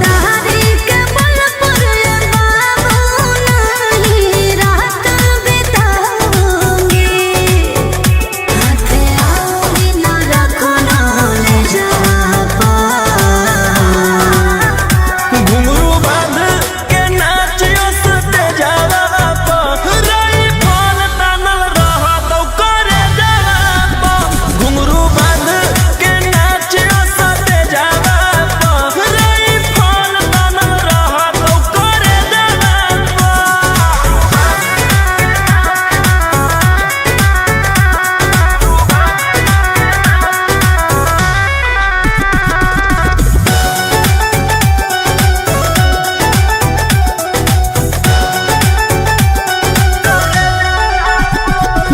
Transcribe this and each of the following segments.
रंगदारी के बल पर ये बाबू नहीं रात बिताऊंगी। हाथ आऊंगी ना रखो ना ले जा पा। घुंघरू बांध के नाचियो सते जावा प, राइफल तानल रहतौ करे जावा प। घुंघरू बांध के नाचियो सते जावा प, राइफल तानल रहतौ करे जावा प।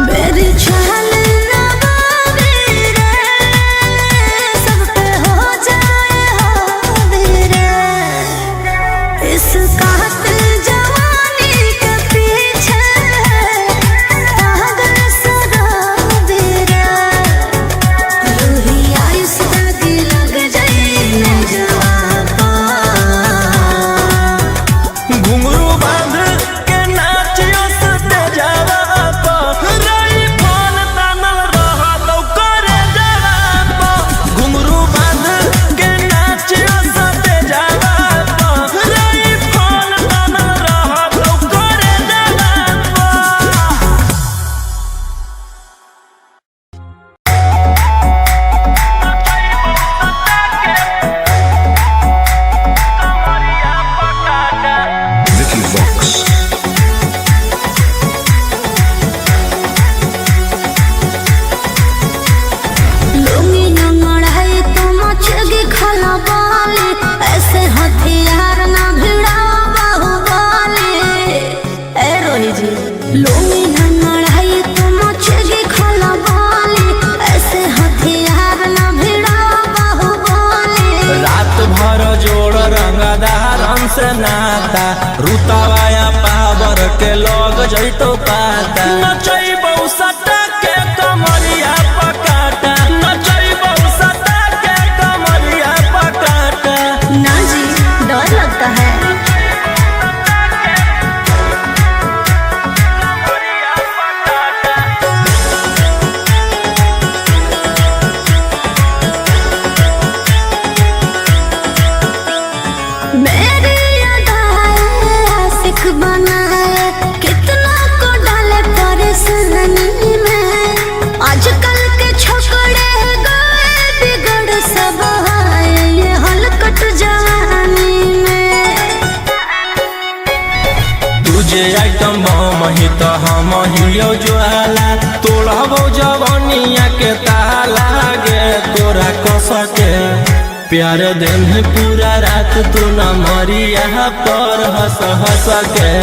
मेरी छाल ना बाबी रे, सब पे हो जाए हावी रे। इस कातिल जवानी के पीछे पागल सराबी रे। रूही आइस दागी लग जाए न जवाब। घुंघरू बांध के नाचियो सते जावा प, राइफल तानल रहतौ करे जावा प। घुंघरू बांध के नाचियो सते जावा प, राइफल तानल रहतौ करे जावा प। Vicky Vox. लुंगी नंगड़ाई तो मचगी खला बाले, ऐसे हथियार ना भिड़ाओ बाहुबली। ए रोही जी, लुंगी नंगड़ाई तो मचगी खला बाले, ऐसे हथियार ना भिड़ाओ बाहुबली। रात भर जोड़ रंगदारन से नाता, रुतवाया पावर के लग जैतो पाता। नचैबौ सटा के कमरिया पकाटा, नचैबौ सटा के कमरिया पकाटा। ना जी, डर लगता है। मेरी अदाएं आशिक बनाए, कितना को डाले परेशानी में। आजकल के छोकरे गए बिगड़ सब आए ये हलकट जवानी में। तुझे आइटम बम ही तो हम हियो ज्वाला, तोड़बौ जवनिया के ताला गे तोरा कस के। प्यार देम पूरा रात तू न मरिया पर हंस हंस के।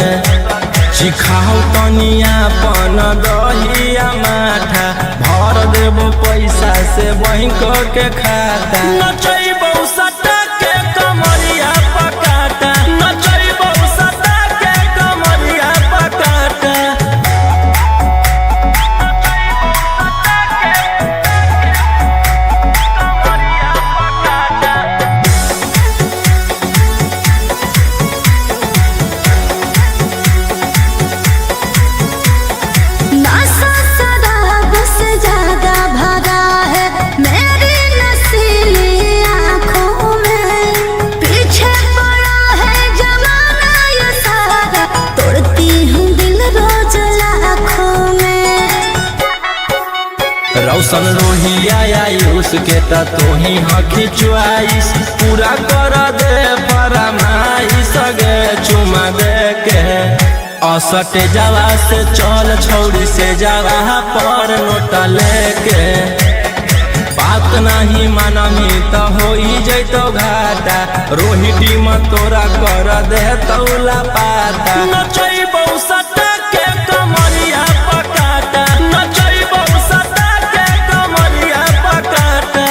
चिखाओ तनिया पन दहिया माठा, भर देबो पैसा से बैंक के खाता। नचैबौ सटा के कमरिया पकाटा, नचैबौ सटा के कमरिया पकाटा। नशा शराब से ज्यादा भरा है मेरी नशीली आंखों में, पीछे पड़ा है जमाना ये सारा, तोड़ती हूँ दिल रोज लाखों में। रौशन रोहिया आयुष के त तोही हखी चुआइस, पूरा कर दे फरमाइश गे चुमा दे के। असटे जावा से चल छौड़ी से जावा पर नोटा लेके। बात नहीं मानमी त होई जैतो घाटा, रोही टीम तोरा कर दे तौला पाता। नचैबौ सटा के कमरिया पकाटा, नचैबौ सटा के कमरिया पकाटा।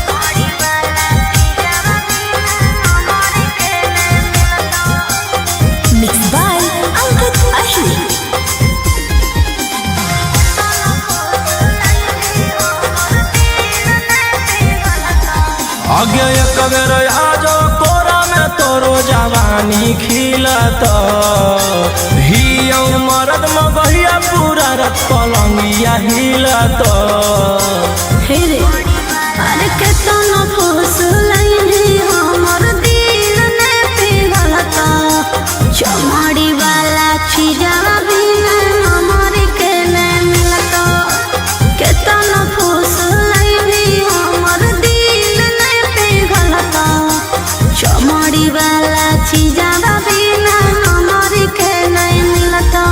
Body आगे एक बेर आजो कोरा में तोरो जवानी खिलत। हियौ मरद मगहिया पूरा रत पलंगिया हिलत। हे रे अरे केतनो फूस लैनी हमर दिल ने पिघलता। चमड़ी वाला चीजवा बिना हमर के ने मिलता। केतनो फूस लैनी हमर दिल ने पिघलता। चमड़ी वाला चीजवा बिना हमर के नहीं मिलता।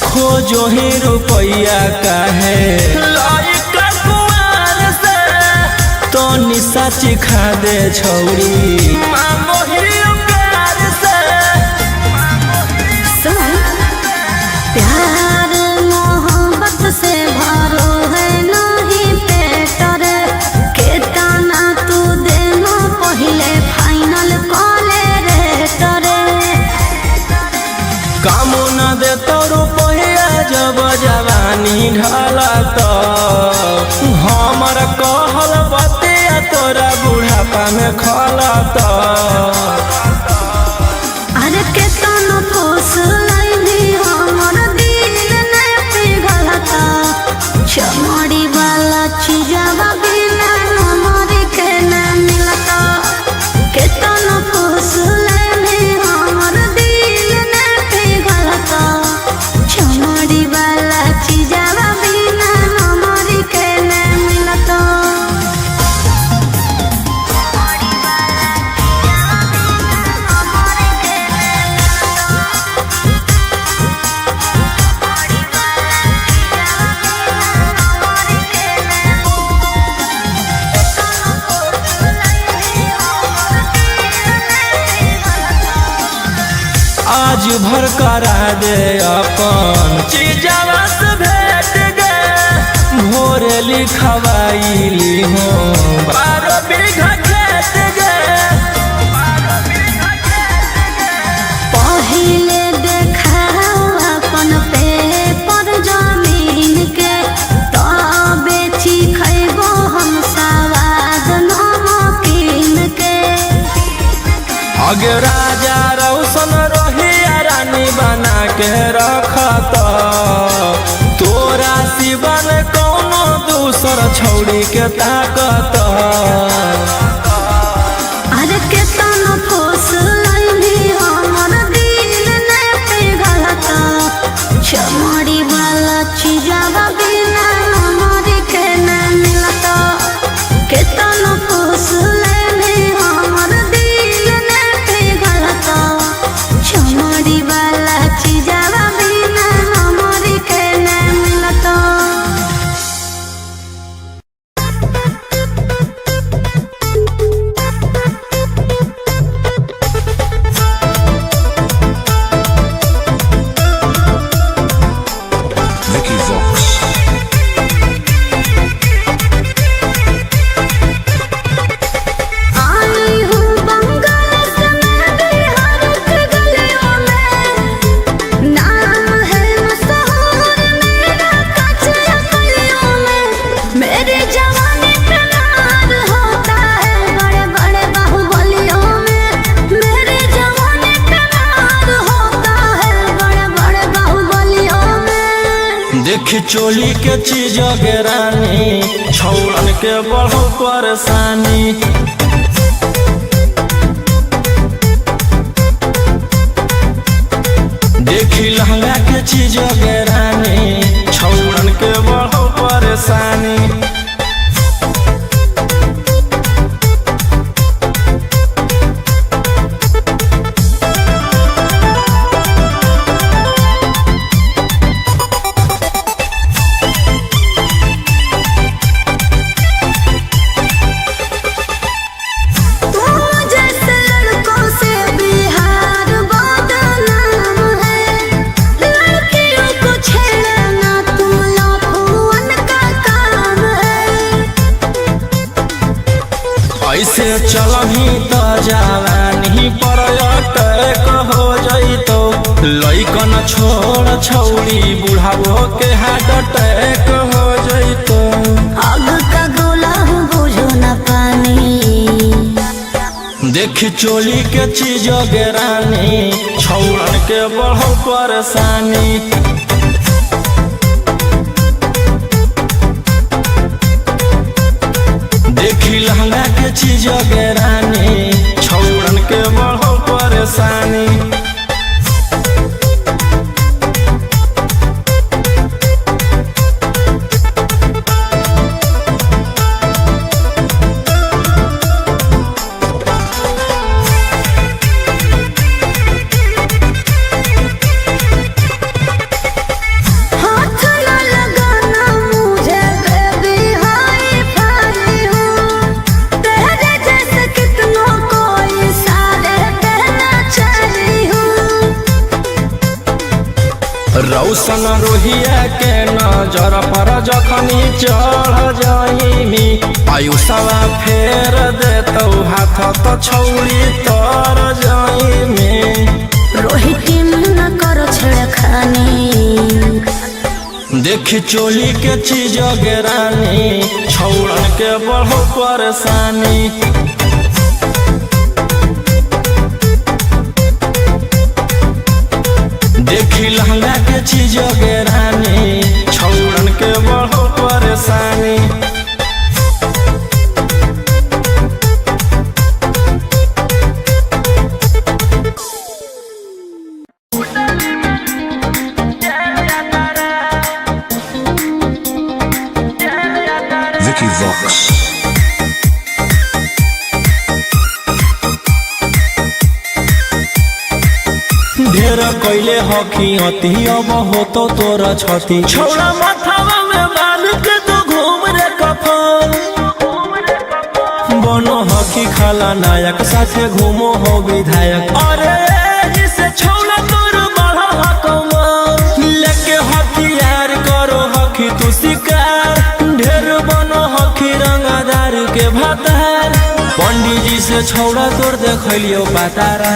खोजो ही रुपैया काहे लइका कुमार से, तो निशा चिखा दे छौरी मांगो ही प्यार से। सुन प्यार मोहब्बत से भरो है नहीं पेटर। केतना तू देनो पहिले फाइनल कॉले रे तोरे। कामो न दे तो रुपैया जब जवानी ढलत। हमर कहल बतिया तोरा बुढ़ापा में खलत। अरे केतना फूस लैनी हमर दिल ने पिघलता। चमड़ी वाला चीजवा बिना हमर के न मिलता। केतना फूस लैनी हमर दिल ने पिघलता। चमड़ी वाला चीजवा बिना हमर के न मिलता। आज भर करा दे अपन चीजवा से भेट गे। भोर लिखवाइली हो 12 बीघा खेत गे। पहिले देखाओ अपन पेपर जमीन के, तबे खैबो हम सवाद नमकीन के। अगे राजा रौशन रोहिया रानी बना के रखत। तोरा सिवन कौनो दूसर छौड़ी के ताकत। अरे केतनो फूस लैनी हमर दिल ने पिघलता। चमड़ी वाला चीजवा बिना हमर के न मिलता। केतनो फूस लैनी हमर दिल ने पिघलता। चमड़ी वाला चीजवा बिना हमर के न मिलता। Vicky Vox. आई हूँ बंगाल से मैं बिहार के गलियों में। नाम है मशहूर मेरा कचरा गलियों में। मेरी जवानी पे नाज होता है बड़े बड़े बाहुबलियों में। मेरी जवानी पे नाज होता है बड़े बड़े बाहुबलियों में। देख चोली के चीज गे रानी, छौड़न के बढ़ो परेशानी। देखी लहंगा के चीज गे रानी, छौड़न के बढ़ो परेशानी। तुम जैसे लड़कों से बिहार बदनाम है। लड़कियों को छेड़ना ऐसे चलही त जवानी पर अटैक हो जइतो। लइकन छोड़ छौड़ी बुढ़ावो के हार्ट अटैक हो जइतो। आग का गोला हूँ बुझो न पानी। देखी चोली के चीज गेरानी, छौड़न के बढ़ो परेशानी। देखी लहंगा के चीज गेरानी, छौड़न के बढ़ो परेशानी। हाथ न लगाना मुझे बेबी हाय फाई हूँ। तेरे जैसे कितनों को इशारे कहना चाही हूँ। रौशन रोहिया के नजर पर जखनी चढ़ जाइमी, आयुषवा फेर देतौ हाथ त छौड़ी तर जाइमी। रोहित न करो छेड़खानी। देखी चोली के चीज गेरानी, छौड़न के बढ़ो परेशानी। देखी लहंगा के चीज गेरानी, छौड़न के बढ़ो परेशानी। Vicky Vox. ढेर कैले हकी अति अब होतो तोरा छति। छौड़ा माथावा में बाल के तो घूम रे कफन, बनो हकी खाला नायक साथे घूमो हो विधायक। अरे जिसे छौड़ा तोर बढ़ा हकमान, लेके हथियार करो हकी तू शिकार। ढेर बनो हकी रंगादार के भातार, पंडित जी से छौड़ा तोर देखलियो पातारा।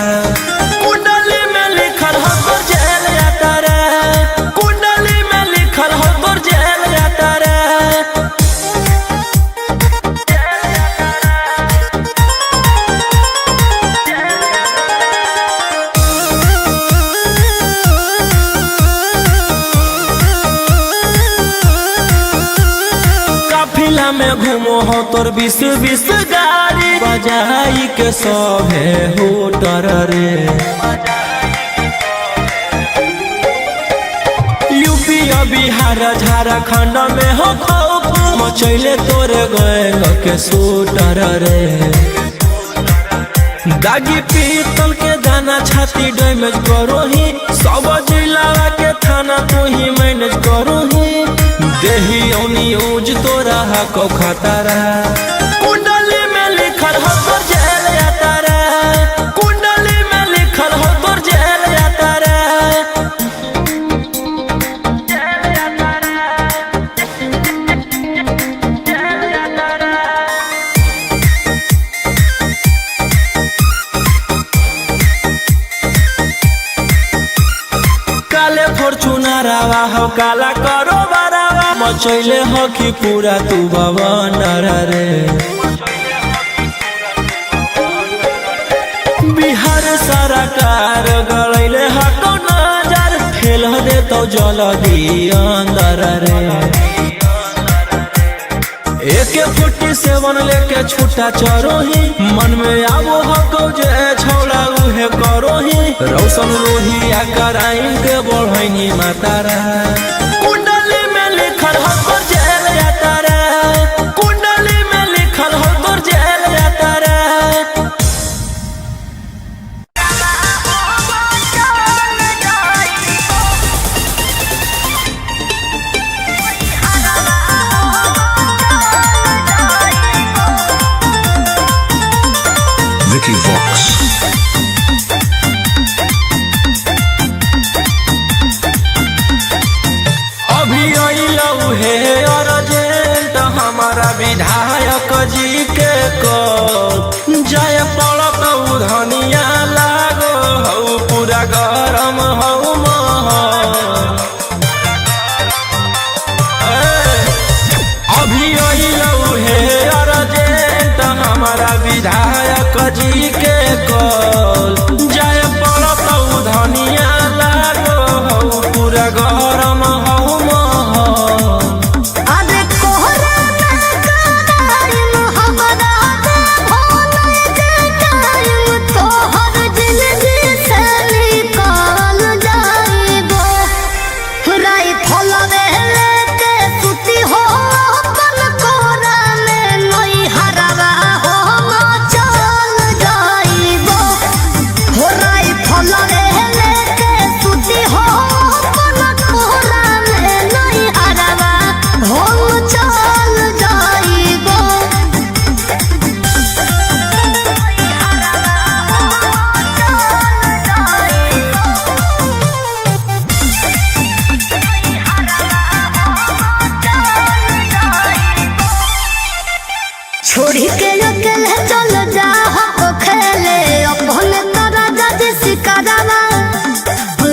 कुंडली में लिखल हो तोर जेल यात्रा, कुंडली में लिखल हो तोर जेल यात्रा। काफिला में घूमो हो तोर 20-20 गाड़ी, बजाई के सभे होटर रे। यूपी और बिहार झारखंड में हो खौफ मचैले तोरे गैंग के शूटर रे। दागी पीतल के दाना छाती डैमेज करो ही, सब जिला के थाना तू ही मैनेज करो ही। देही औनी यूज तोरा हको खतरा, कुंडली में लिखल हो तोर जेल यात्रा, कुंडली में लिखल हो तोर जेल यात्रा। काले फॉर्चूनरवा हो काला करो बरावा, मचैले हो कि पूरा तू भवन रे। बिहार सरकार गलैले हको नजर, फेल दे तो जल्दी अंदर रे। AK-47 लेके छूटा चरोही, मन में आवो हको जे छौड़ा उहे करोही। रौशन रोहिया कराइन के बढ़ैनी मातारा, कुंडली में लिखल हो तोर जेल यात्रा, कुंडली में लिखल हो तोर जेल यात्रा। Vicky Vox. अभी अइलौ हे अर्जेंट हमारा विधायक जी के कॉल। जी के कॉल जाय पड़त धनिया लागो हौ पूरा गरम हौ महल। अरे कोहरा में कराई मोहब्बत भोले जे टाइम तोहर जिंदगी से निकाल जाइबो। राई फलवे लेके सुती हो अपन कोरा में नई हरवा हो चल जाइबो। हो राई फलवे लेके सुती हो अपन कोरा में नई हरवा हो चल जाइबो। छोड़ी के अकेले चल जा हो खेले अपन तारा जज सिकरावा।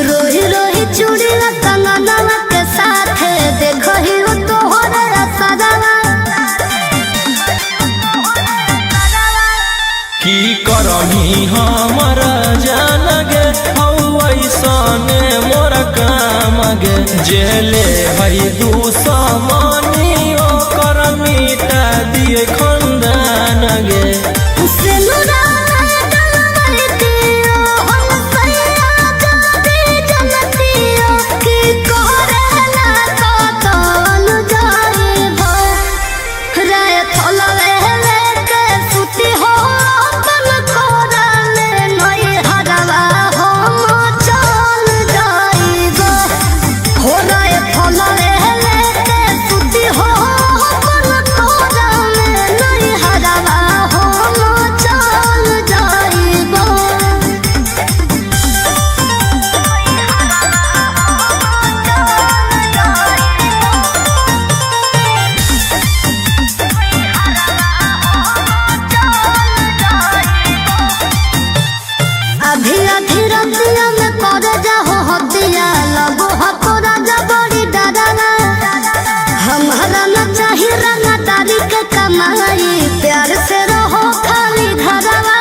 रोही रोही चूड़ी कंगनवा के साथे देखो ही वो तोहरा सदावा। की करही हमर जान गे हौ ऐसने मोर काम गे जेले हई दुश्मनी ओकर मिटा दिए खंदान गे। सिनुरा डलवतियो हम सैया जादी जनतियो की कोरेला तो तल जाइबो। रे थलवे लेके सुती हो अपन कोरा में नई हरवा हो चल जाइबो। हो रे थलवे लेके सुती हो अपन कोरा में नई हरवा हो चल जाइबो। अभी अभी रतिया में कर जाहो हतिया लगो हको राजा बड़ी डराना। हमारा न चाही रंगदारी के कमाई प्यार से रहो खाली घरवा।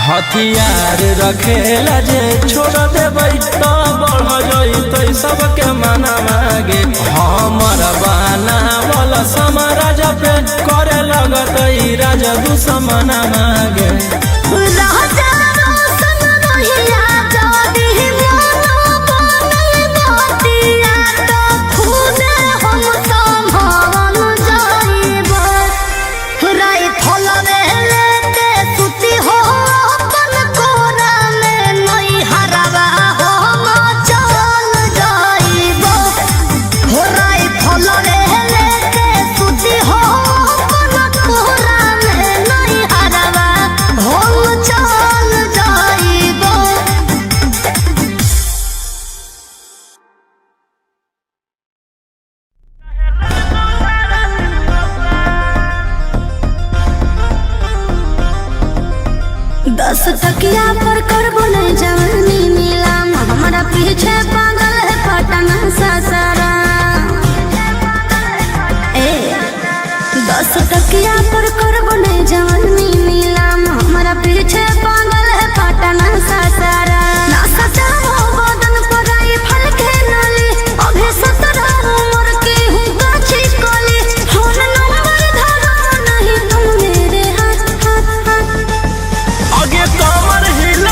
हथियार रखेला जे छोड़ देबै त बढ़ जइतै सबके मना मागे हमर बनावल समाराज पे करे लगतै राजा दुश्मना मागे। राजा रोशन रहिया जादी मोनो बनल बतिया तो खूने हम संभाल जाइबो। राई फलवे लेके सुती हो अपन कोरा में नई हरवा हो चल जाइबो। हो राई फलवे लेके सुती हो अपन कोरा में नई हरवा हो चल जाइबो। दस तकिया पर कर बोले जवानी नीलाम हमारा पीछे पागल है पटना सासारा। ए दस तकिया पर कर बोले जवानी नीलाम हमारा पीछे पागल है पटना सासारा। ना सजाओ बदन पर आई फल के नाली अभी 17 उम्र की हूँ काची कली। फोन नंबर धरो नहीं तुम मेरे हाथ हाथ हाथ। आगे कमर हिला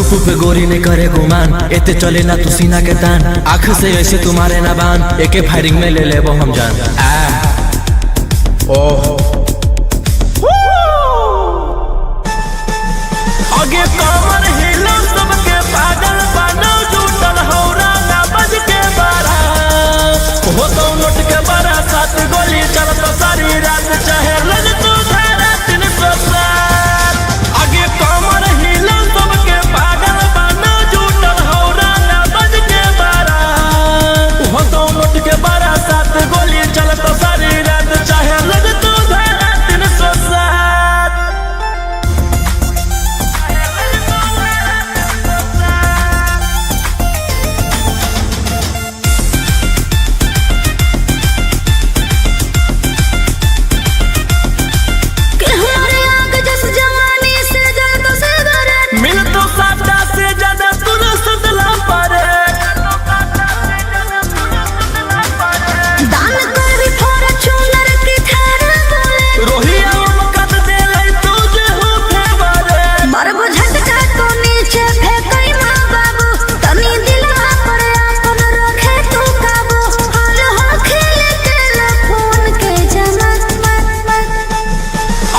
रूप पे गोरी ने करे गुमान, एते चले ना तू सीना के तान, आंख से ऐसे तुम्हारे ना बान, एके फायरिंग में ले लेबो हम जान। आ ओह आगे कमर हिलो सबके पागल बनो जुटल हौरा ना बज के बारा हो तो नोट के बारा सात गोली चलत सारी रात चाहे लग तू धारा 307। आगे कमर हिलो सबके पागल बनो जुटल हौरा ना बज के बारा हो तो नोट के बारा सात गोली चलत सारी रात चाहे लग तू धारा 307। कि हमारे आग जस जवानी से जल तो सिगरेट मिल तो साटा से ज्यादा तू सदला पर दान कर भी फॉर्च्यूनर की थार बोले रोहिया कद दे ले तू जे हो फेवर मरबो झटका तो नीचे फेंकई माँ बाबू तनी दिलवा पर आपन रखे तू काबू हर हो खेल के फोन के जमा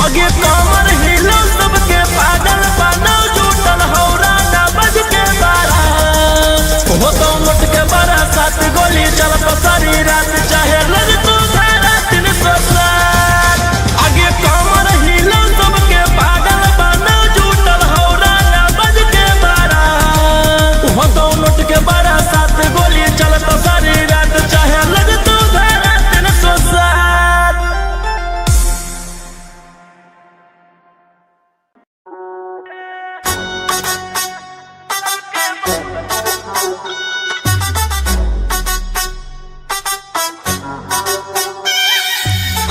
आगे कमर हिलो सबके पागल बनो जुटल हौरा ना बज के बारा हो तो नोट के बारा सात गोली चलत सारी रात चाहे लग तू धारा 307। आगे कमर हिलो सबके पागल बनो जुटल हौरा ना बज के बारा हो तो नोट के बारा सात गोली चलत सारी रात चाहे लग तू धारा 307।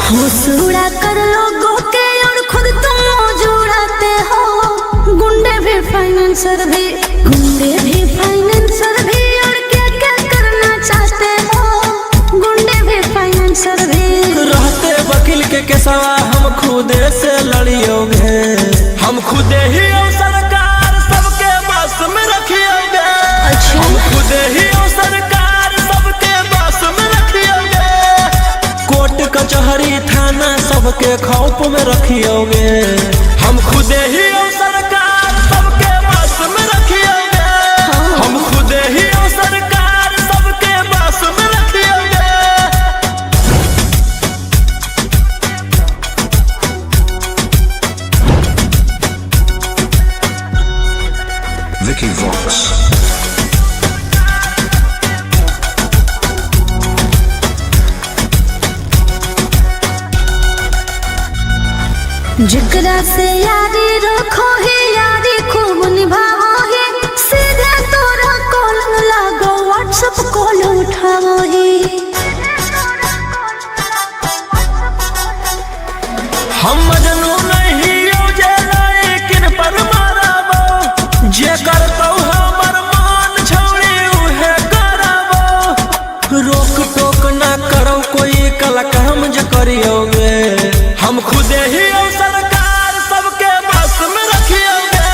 होश उड़ा कर लोगों के और खुद तुम मौज उड़ाते हो। गुंडे भी फाइनेंसर भी, गुंडे भी फाइनेंसर भी और क्या क्या करना चाहते हो। गुंडे भी फाइनेंसर भी। रहते वकील के केसवा हम खुदे से लड़ियोगे, हम खुदे ही ओ सरकार सबके बस में रखियोगे। अच्छा। हम खुदे ही ओ सरकार सबके बस में रखियोगे, कोर्ट कचहरी थाना सबके खौफ में रखियोगे। हम खुदे ही ओ सरकार सबके बस में रखियोगे। हम खुदे ही ओ सरकार सबके बस में रखियोगे। Vicky Vox. जिकरा से यारी रखो ही यारी खूब निभाओ ही, सीधे तोरा कॉल लागो व्हाट्सएप कॉल उठाओ ही। हम मजनू नहीं हो जे लेकिन पर माराबो, जे करतौ हमर मान छौड़ी उहे कराबो। रोक टोक ना करो कोई कला काम जे करियोगे, हम खुदे ही ओ सरकार सबके बस में रखियोगे।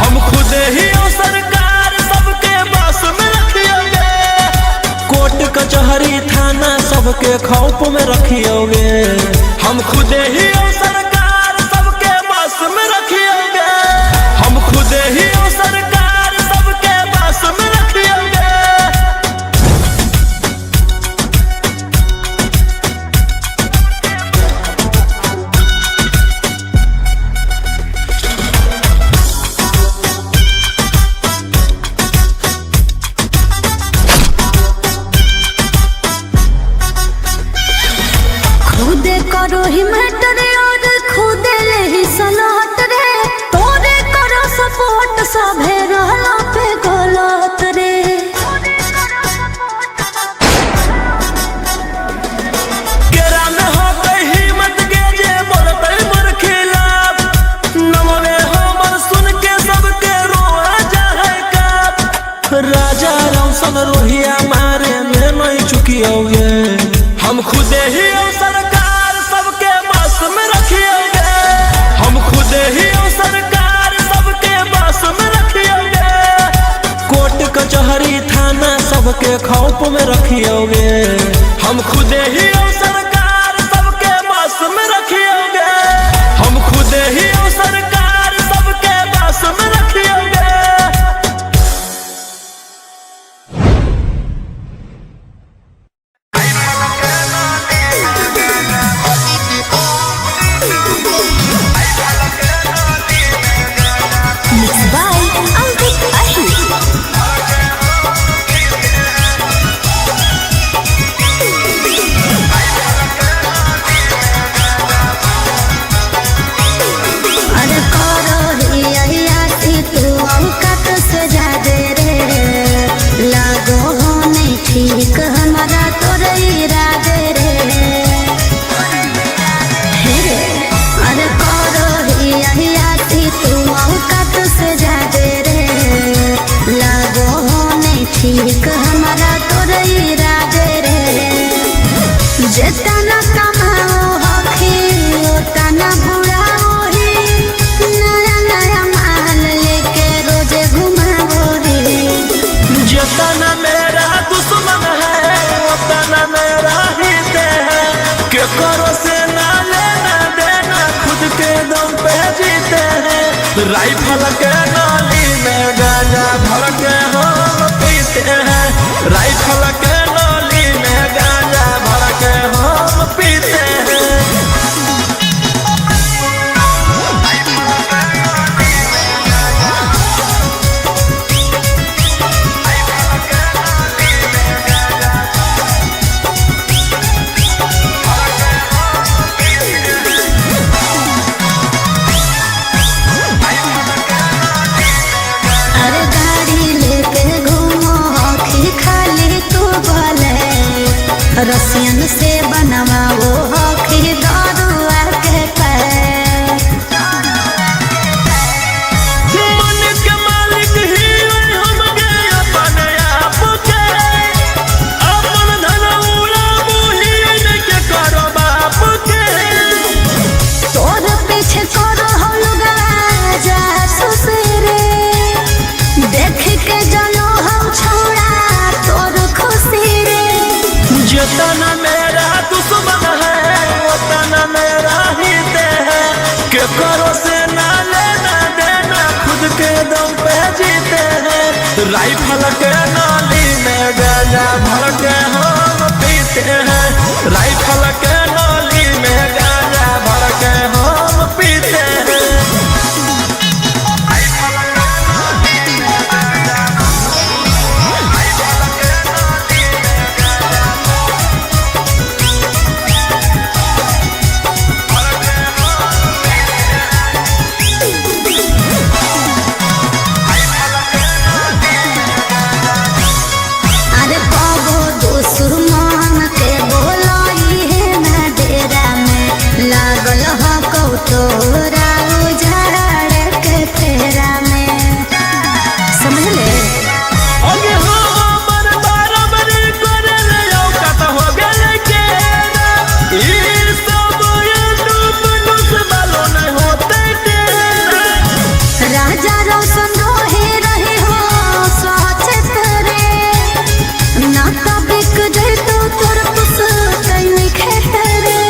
हम खुदे ही ओ सरकार सबके बस में रखियोगे, कोर्ट कचहरी थाना सबके खौफ में रखियोगे। हम खुदे ही ओ सरकार सबके बस में रखियोगे। हम खुदे ही ओ सरकार सबके बस में रखियोगे। खुद करो ही मैटर और सबके खौफ में रखियोगे। हम खुदे ही हो सरकार सबके बस में रखियोगे। हम खुदे ही हो सरकार सबके बस में रखियोगे। Mix by Ankit Ahi. अरे करो ही अयासी तू औकात सजा दे रे, लागो हो नहीं ठीक हमारा तोर इरादे रे। हे रे, अरे करो ही अयासी तू औकात सजा दे रे, लागो हो नहीं ठीक हमारा तोर इरादे रे। जितना कमाओ हखी उतना बुराओ ही, नया नया माल लेके रोज घुमाओ रे। जितना मेरा दुश्मन है उतना मेरा हित है, के करो से ना लेना देना खुद के दम पे जीते हैं। राइफल के नाली में गांजा भर के हम पीते हैं। राइफल के नाली में गांजा भर के हम पीते हैं। अरे गाड़ी लेके घूमो हखी खाली तू बोले, रसियन से बनवाओ हखी दारुआ के पैर। मन के मालिक ही हम गए अपन आप के, अपन धन उड़ाबू ही के करो बाप के। तोर पीछे करो हो लोगवा जासूस रे, देख के जलो हम छोड़ा तोर खुशी रे। जितना मेरा दुश्मन है उतना मेरा हित है, के करो से ना लेना देना खुद के दम पे जीते हैं। राइफल के नाली में गांजा भर के हम पीते हैं। राइफल के नाली में गांजा भर के हम पीते हैं। अरे कबो दुश्मन के बोलाई है ना डेरा में, लागल हो कौ तोरा उजाड़ के फेरा में, समझ ले। अगे हमर बराबरी करे ले औकात हो गेले के ना। ई सब यूट्यूब नुस वालो नहीं होते तेरा। राजा रोशन रोहे रहे हो सचेत रे, ना तो बिक जैतो तोर पुस्तैनी खेत रे।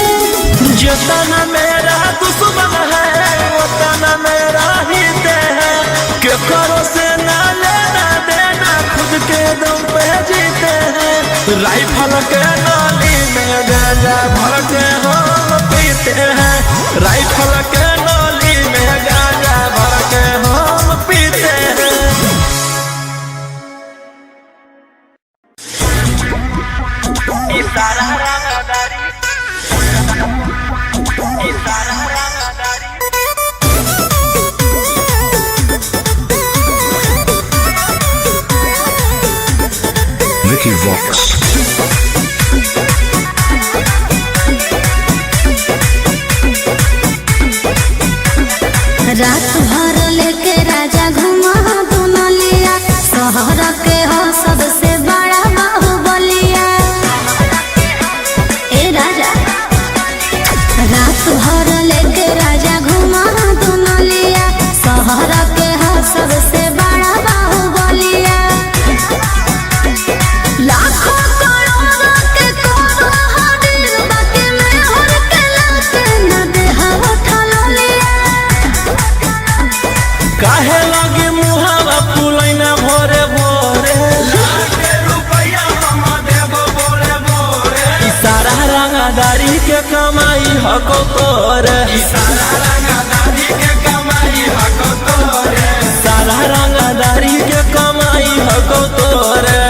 जितना मेरा दुश्मन है उतना मेरा हित है, के करो से ना लेना देना खुद के दम पे जीते हैं। राइफल के नाली में गांजा भर के हम पीते हैं। राइफल के नाली में गांजा भर के हम पीते हैं। Vicky Vox. रात भर लेके राजा घुमा दुनलिया, शहर के हो सबसे बड़ा बाहुबलिया। ए राजा, रात भर लेके राजा घुमा दुनलिया, शहर के हो सबसे बड़ा बाहुबलिया। कमाई हको तोरे। सारा रंगदारी के कमाई हको तोरे। सारा रंगदारी के कमाई हको तोरे।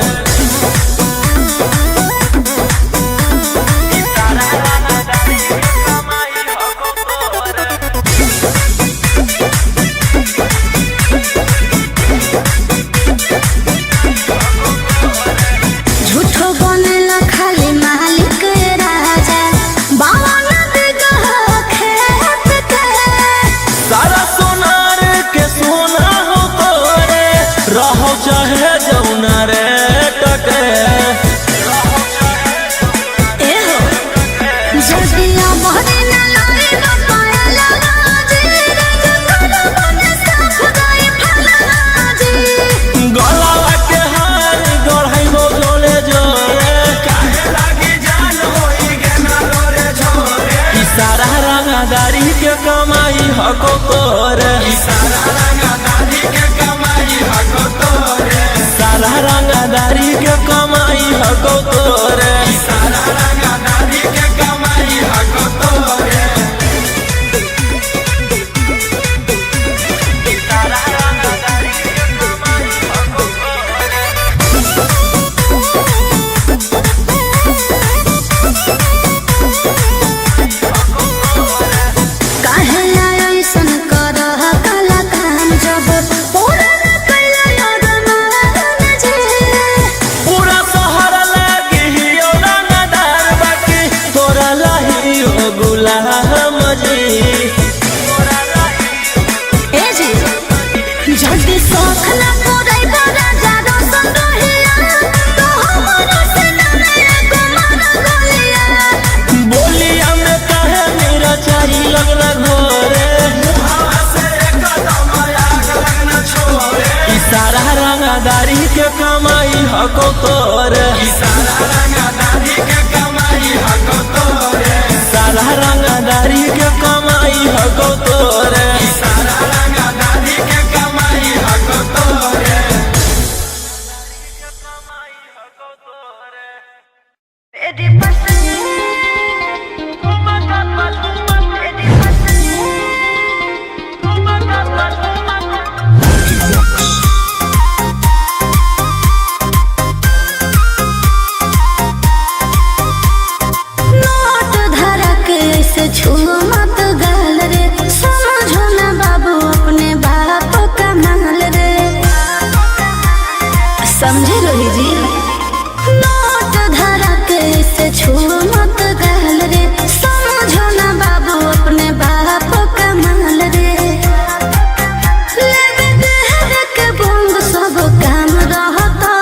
झूठो बनेला खाली मालिक राजा, बावन बिगह खेत के। सारा सोनार के सोना हो तोरे, रहो चाहे जौना रे टके। ए हो जदिया मोहरे ना लाए बापाया राजे, राजा करो बने साफ गाय फला राजे। गलावा के हार गढ़ाइबो जोरे जोरे, काहे लागी जान होई गेना लोरे झोरे। ई सारा रंगदारी के कमाई हको तोरे। ई सारा रंगदारी के कमाई हको तोरे। सारा रंगदारी के कमाई हको तोरे। सारा रंगदारी के कमाई हको तोरे। सारा रंगदारी के कमाई हको तोरे। काहे ऐसन करह काला काम, जब पूरा न कैला यार मान जे। पूरा शहर लागी हियो रंगदार, बाकी तोरा लाही ओ गुलाम जी। ए जी जल्दी शौख न पूरै राजा रोशन रोहिया, तो हमरो से न मेरे को मार गोलिया। बोलिया में काहे मेरा चाही लगना घोरे, ई सारा रंगदारी के कमाई हको तोरे। सारा रंगदारी के कमाई हको तोरे। सारा रंगदारी के कमाई हको तोरे। सारा रंगदारी के कमाई हको तोरे। Vicky Vox. नोट धरा के ऐसे छू मत गाल रे, समझो ना बाबू अपने बाप का माल रे। समझे रोही जी, नोट धरा के ऐसे छू मत गाल रे, समझो ना बाबू अपने बाप का माल रे। लेवे देवे के बोंग सब काम रहता।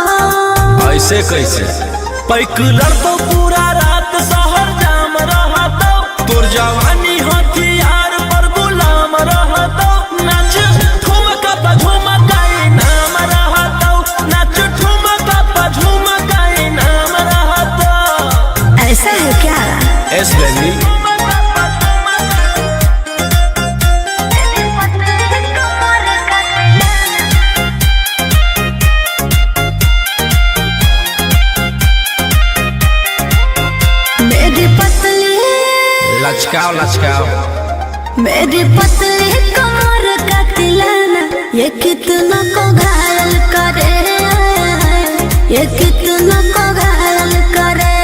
ऐसे कैसे पैकुलर तो पूरा रात शहर जाम रहतो, तोर जवानी हथियार पर गुलाम रहतो। नाच ठुमका पा झुमका इनाम रहतो, नाच ठुमका पा झुमका इनाम रहतो। ऐसा है क्या? S baby. मेरी पतली लचकाओ लचकाओ। मेरी पतली कमर का तिलाना, ये कितना को घायल करे, ये कितना को घायल करे।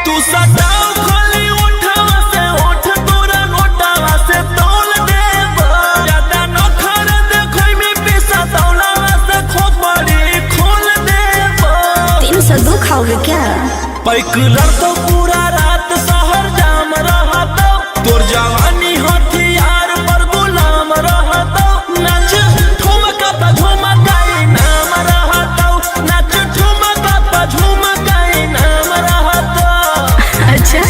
तू सटाओ खाली उठावा से उठ, तोरा नोटावा से तोल देब। ज्यादा नखर देखै में पैसा तौलावा से खोपड़ी खोल देब। 302 खाओगे क्या? पैकुलर तो पूरा रात शहर जाम रहतो, तोर जवानी हथियार पर गुलाम रहतो। नाच ठुमका पा झुमका इनाम रहतो, नाच ठुमका पा झुमका इनाम रहतो। अच्छा।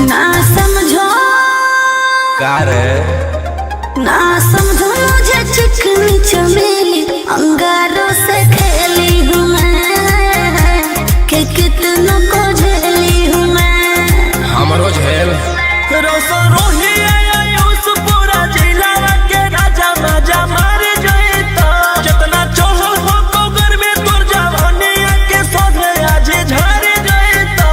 ना समझो, का रे? ना समझो मुझे चिकनी चमेली, अंगारों से खेली हूँ मैं, कि कितनों को झेली हूँ मैं। हमरो झेल। रोशन रोही आयुष पूरा जिला के राजा मजा मार जइतो। जितना चढ़ल हो तो गर्मी तोर जवानी के सोधे आज झाड़ जइतो।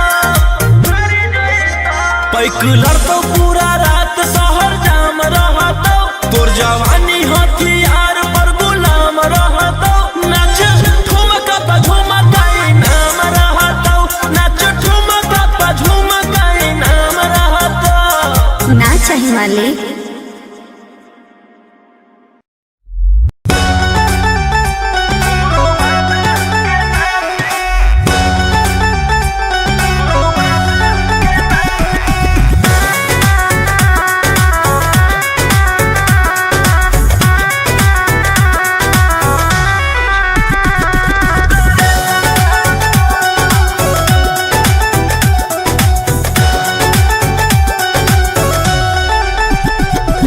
पैकुलर तो पूरा रात शहर जाम रहतो, तोर जवानी हथियार पर गुलाम रहतो। नाच ठुमका पा झुमका इनाम रहतो, नाच ठुमका पा झुमका इनाम रहतो। ना चाहिए मालिक।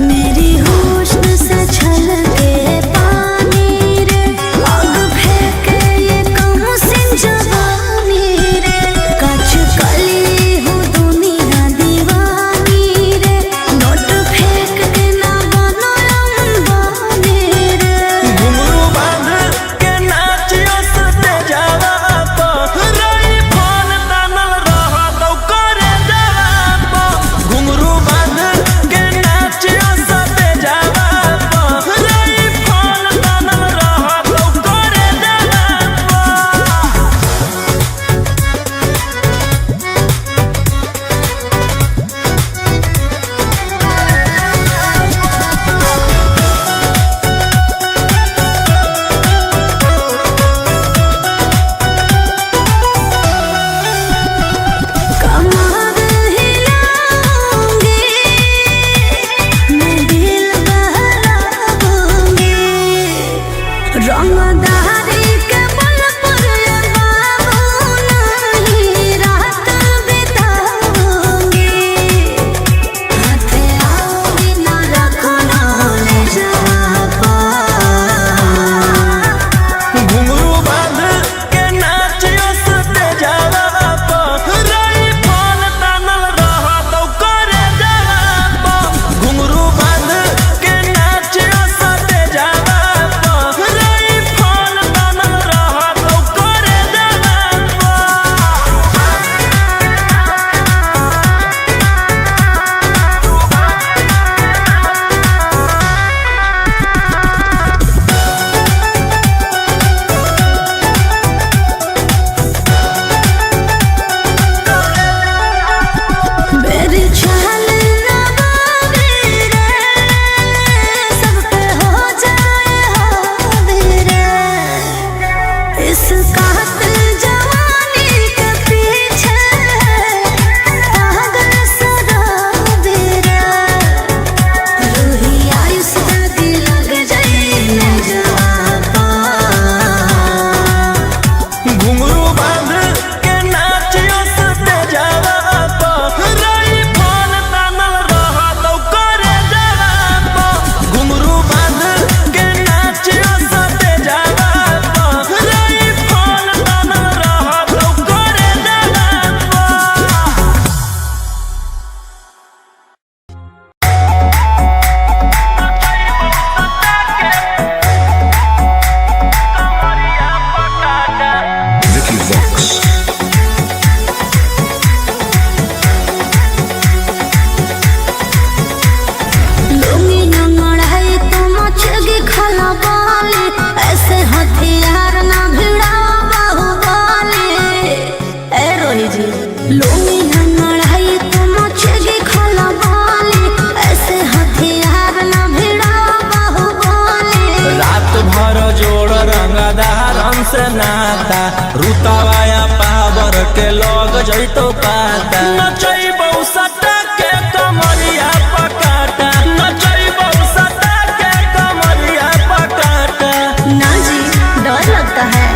मेरी हुस्न से छलके पानी रे, आग फेंके ये कम सिंह जवानी रे, कच कली हूँ दुनिया दीवानी रे, नोट फेंक के ना बनो अंबानी रे। घुंघरू बांध के नाचियो सते जावा प, राइफल तानल रहतौ करे जावा प। घुंघरू बांध के नाचियो सते जावा प, राइफल तानल रहतौ करे जावा प। कमर हिलाऊंगी मैं, दिल बहलाऊंगी, रंगदारी के बल पर ये बाबू नहीं रात बिताऊंगी, हाथ आओगी ना रखो ना ले जवा। घुंघरू बांध के नाचियो सते जावा प, राइफल तानल रहतौ करे जावा प। घुंघरू बांध के नाचियो सते जावा प, राइफल तानल रहतौ करे जावा प। मेरी चाल ना बाबी रे, सब पे हो जाए हावी रे, इस कातिल जवानी के पीछे पागल सदाबी रे, रूही आयुष तक लग जाए न जवाबा। घुंघरू बांध के नाचियो सते जावा प, राइफल तानल रहतौ करे जावा प। घुंघरू बांध के नाचियो सते जावा प, राइफल तानल रहतौ करे जावा प। Vicky Vox. लुंगी नंगड़ाई तो मचगी खला बाले, ऐसे हथियार ना भिड़ाओ बाहुबली। ए रोही जी, लुंगी नंगड़ाई तो मचगी खला बाले, ऐसे हथियार ना भिड़ाओ बाहुबली। रात भर जोड़ रंगदारन से नाता, रुतवाया पावर के लग जइतो पाता। नचैबौ सटा के कमरिया पकाटा, नचैबौ सटा के कमरिया पकाटा। ना जी, डर लगता है।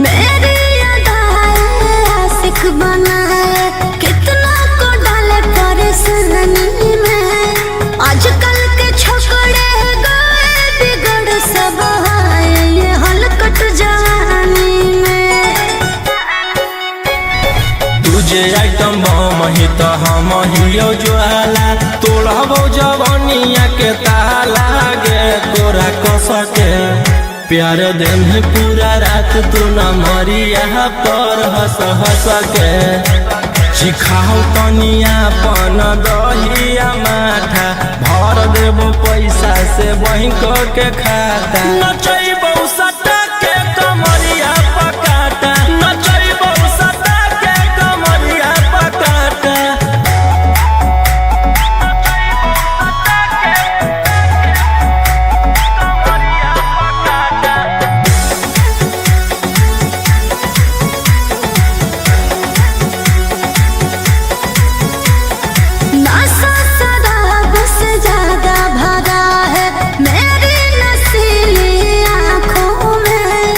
मेरी अदाएं आशिक बनाए, कितना को डाले परेशान। आइटम बम ही तो हम हियो ज्वाला तोड़बो जवनिया के ताला गे तोरा कसके प्यार देम पूरा रात तू न मरिया पर हंस हंस के सिखाओ तनिया पन दहिया माठा भर देबो पैसा से बैंक के खाता नचैबो सटा के कमरिया पकाटा नचैबो सटा के कमरिया पकाटा। नशा शराब से ज्यादा भरा है मेरी नशीली आँखों में,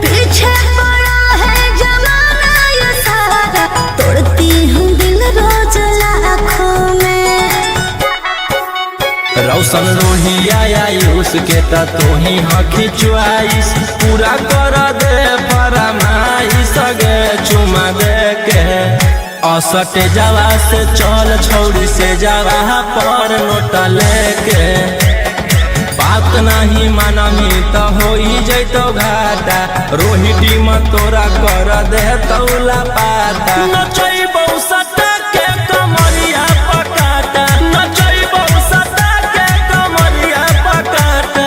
पीछे पड़ा है जमाना ये सारा, तोड़ती हूँ दिल रोज लाखों में। रौशन रोहिया आयुष के त तोही हखी चुआइस पूरा कर दे फरमाइश गे चुमा दे के असटे जावा से चल छौरी से जावा पर नोट लेके बात नहीं मानमी त होई जैतो घाटा रोही टीम तोरा कर दे तौला पाता नचैबौ सटा के कमरिया पकाटा नचैबौ सटा के कमरिया पकाटा।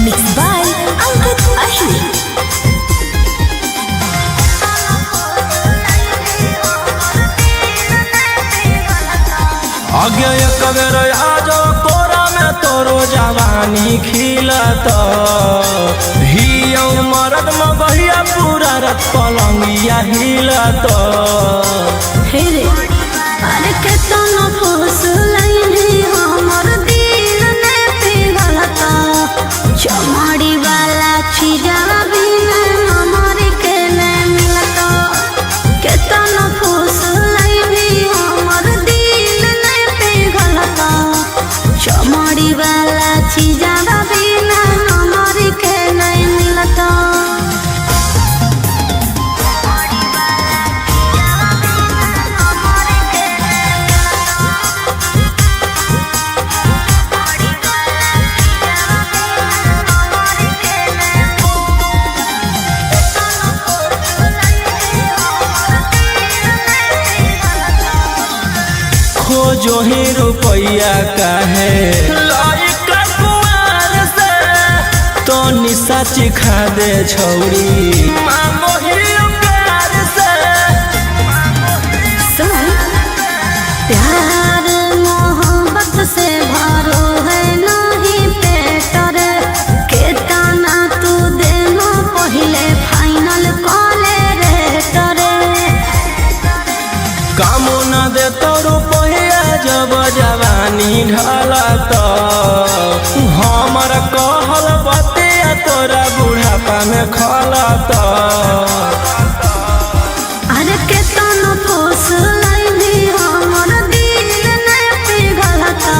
Mixed by Ankit Ahir. आगे एक बेर आजो कोरा में तोरो जवानी खिलत हियौ मरद मगहिया पूरा रत पलंगिया हिलत। हे रे अरे केतना फूस लाइनी हमर दिल ने पिघलता, चमड़ी वाला चीजवा बिना हमर के ने मिलता, केतना फूस लाइनी हमर दिल ने पिघलता, चमड़ी वाला चीजवा बिना हमर के नहीं मिलता। खोजो ही रुपैया काहे लइका कुमार से तो निशा चिखा दे छौरी मांगो ही प्यार से। सुन प्यार मोहब्बत से भरो है नहीं पेटर, केतना तू देनो पहिले फाइनल कॉले रे तोरे। कामो न दे तो रुपैया जब जवानी ढलत हमर कहल बतिया तोरा बुढ़ापा में खलत। अरे केतना फूस लाइनी हमर दिल ने पिघलता,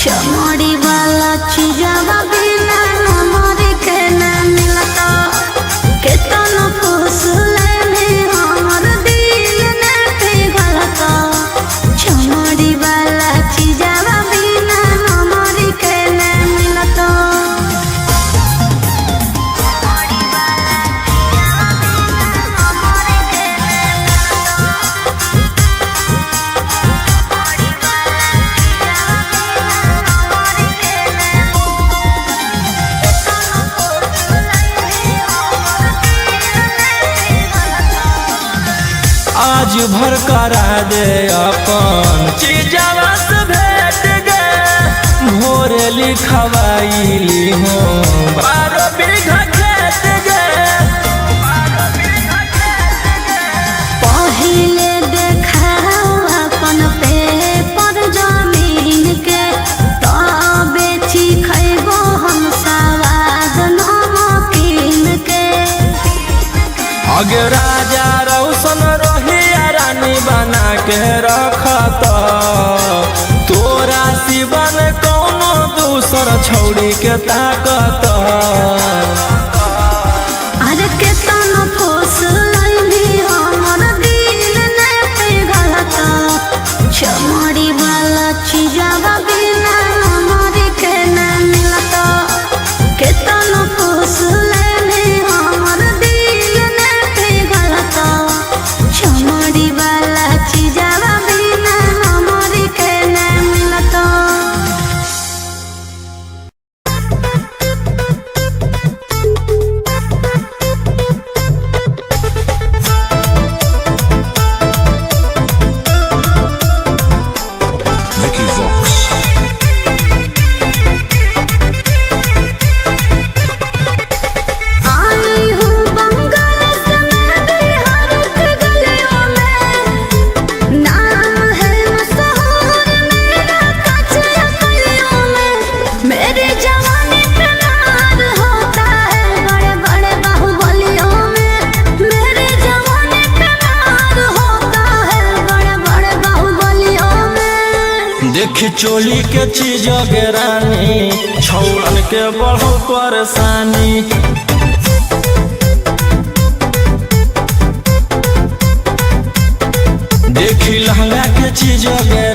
चमड़ी वाला चीजवा बिना हमर के न मिलता, केतना फूस लाइनी हमर दिल ने पिघलता, चमड़ी वाला चीजवा बिना हमर के न मिलता। आज भर करा दे अपन चीजवा से भेट गे भोर लिखवाइली हो 12 बीघा खेत गे। पहिले देखाओ अपन पेपर जमीन के, तबे खैबो हम सवाद नमकीन के। अगे राजा रौशन रोहिया रानी बना के रखत। तोरा सिवन कौनो दूसर छौड़ी के ताकत। अरे के तन फोस लैली हमर दिल ने पिघलता, चमड़ी वाला चीजवा बिना हमर के न मिलता। के तन फोस लैली हमर दिल ने पिघलता, चमड़ी वाला चीजवा बिना हमर के न मिलता। Vicky Vox. आई हूँ बंगाल से मैं बिहार के गलियों में, नाम है मशहूर मेरा कचरा गलियों में। मेरी जवानी पे नाज होता है बड़े बड़े बाहुबलियों में। मेरी जवानी पे नाज होता है बड़े बड़े बाहुबलियों में। देख चोली के चीज गे रानी, छौड़न के बढ़ो परेशानी। देखी लहंगा के चीज गे